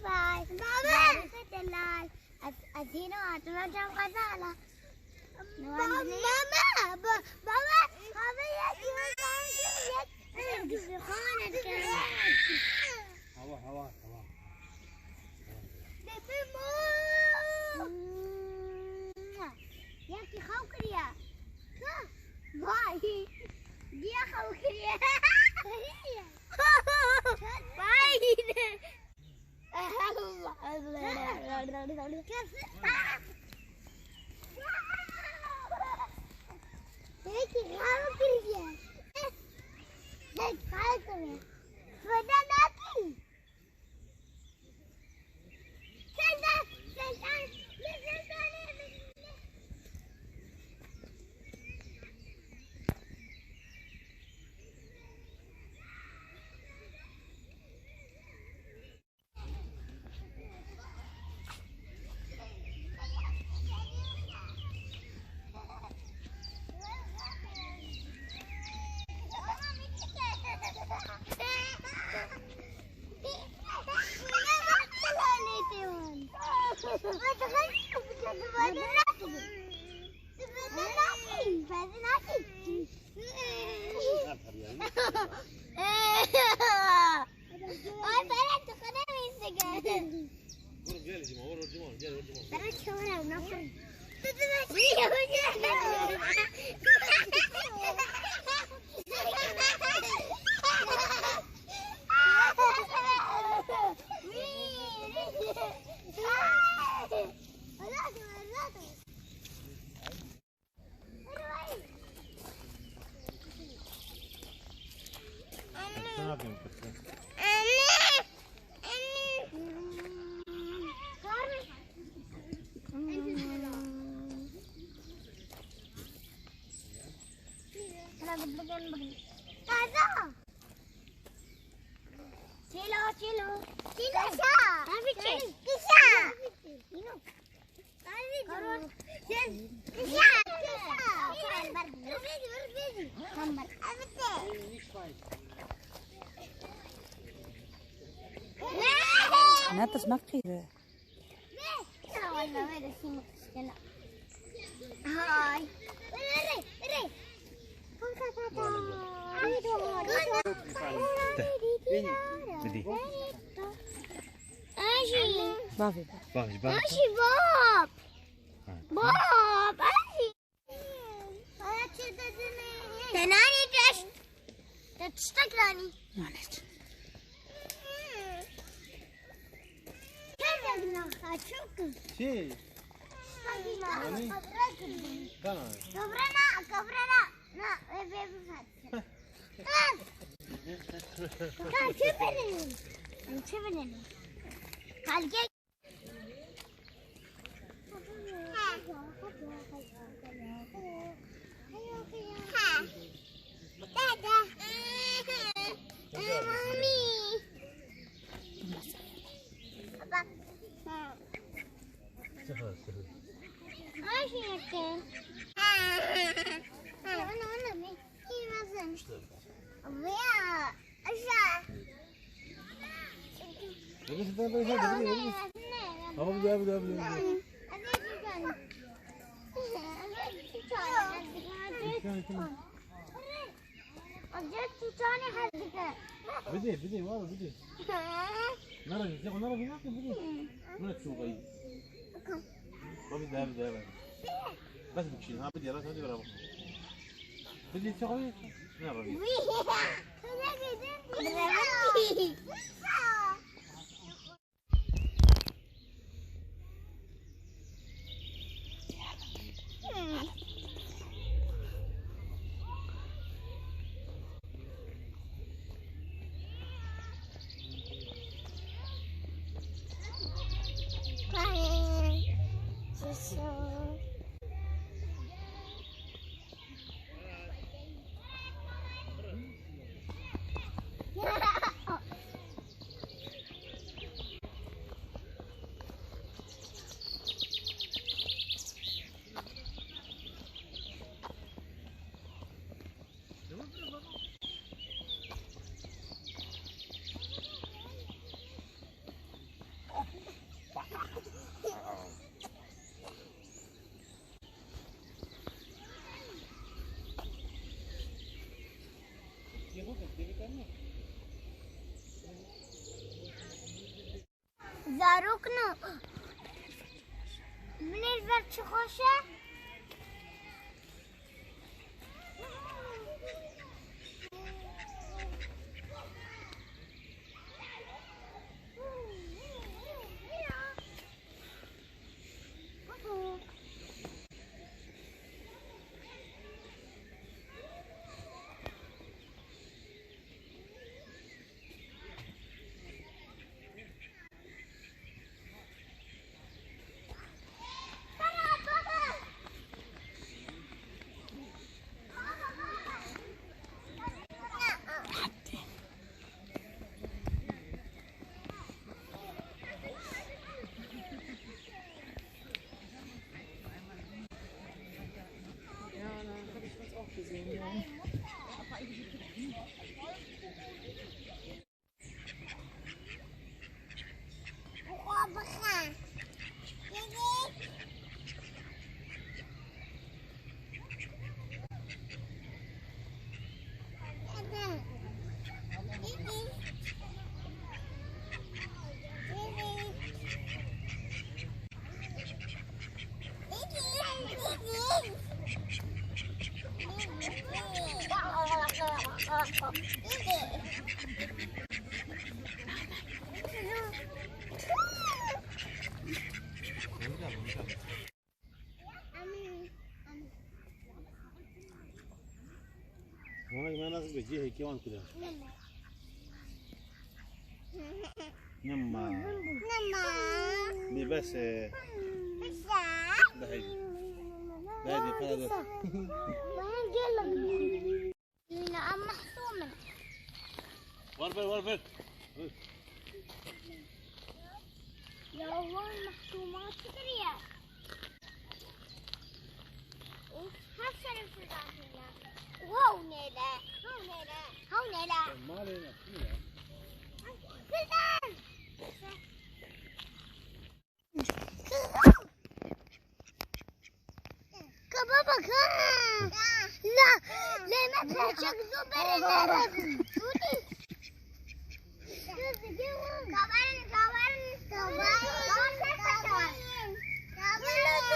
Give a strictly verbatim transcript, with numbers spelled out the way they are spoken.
Bye. Baba. Bye. Ez, ez yine hatırlayacağım kazala. Baba, baba, baba, baba, ya, ya, ya, ya, ya, Hava, hava, hava. Bebe, mo. Ya ki xew kiriye. Vay. Diya xew kiriye. Vay. Peki, xew kiriye. Peki, xew kiriye. Feda nakî. Feda, feda, feda. Ay, Ferhat, tu kadar mı istedim? Vur, gel Cuma, vur, vur Cuma, gel, vur Cuma. Ferhat, kamera, ne yapayım? Çilo, çilo. Çilo. Kişa. Tabii ki. Kişa. Çilo. Natas ma qîre. Hay. Bidî. Bavê. Baş, baş. Aşi, bab. Ha. Bab, aşi. Te nanî tişt. Te tiştek nanî. Nanî. Çi? Yanî? Kabrana, kabrana. Na, e, be, be, be. Ka çi binelim? Çi binelim? Kalke. Dada. Mami. Bak. Ay, şey yaptım. Ana, ana, ne? Buraya aşağı. Tamam, gel, gel, gel. Bidê, bidê, var bidê. Nara, nara, nara, bidê. Nara, çok ayıp. Bak, bidê, bidê, bidê. Bas bir şey, ha, bidê, bas, hadi beraber. Bidê, çok ayıp. Nara, bidê. Zarokno, min ê li ber çi xweş e? Wana me nas be cihê kê wan kire. Nema. Nema. Lê bes e. Bes e. De heydi. De heydi, para dur. Bana gel. Yine ama soğumun. Var ver, var ver. Ver. Ya, wan mehsumat çi kiriye? Her şerefsiz aslında. Wow, neydi? How neydi? How neydi? Malê ne? Kim ya? Sultan! Ka baba ka. Na. Lê me perçek zû berê nere. Şûnî. Kaverin, kaverin, kaverin. Kaverin.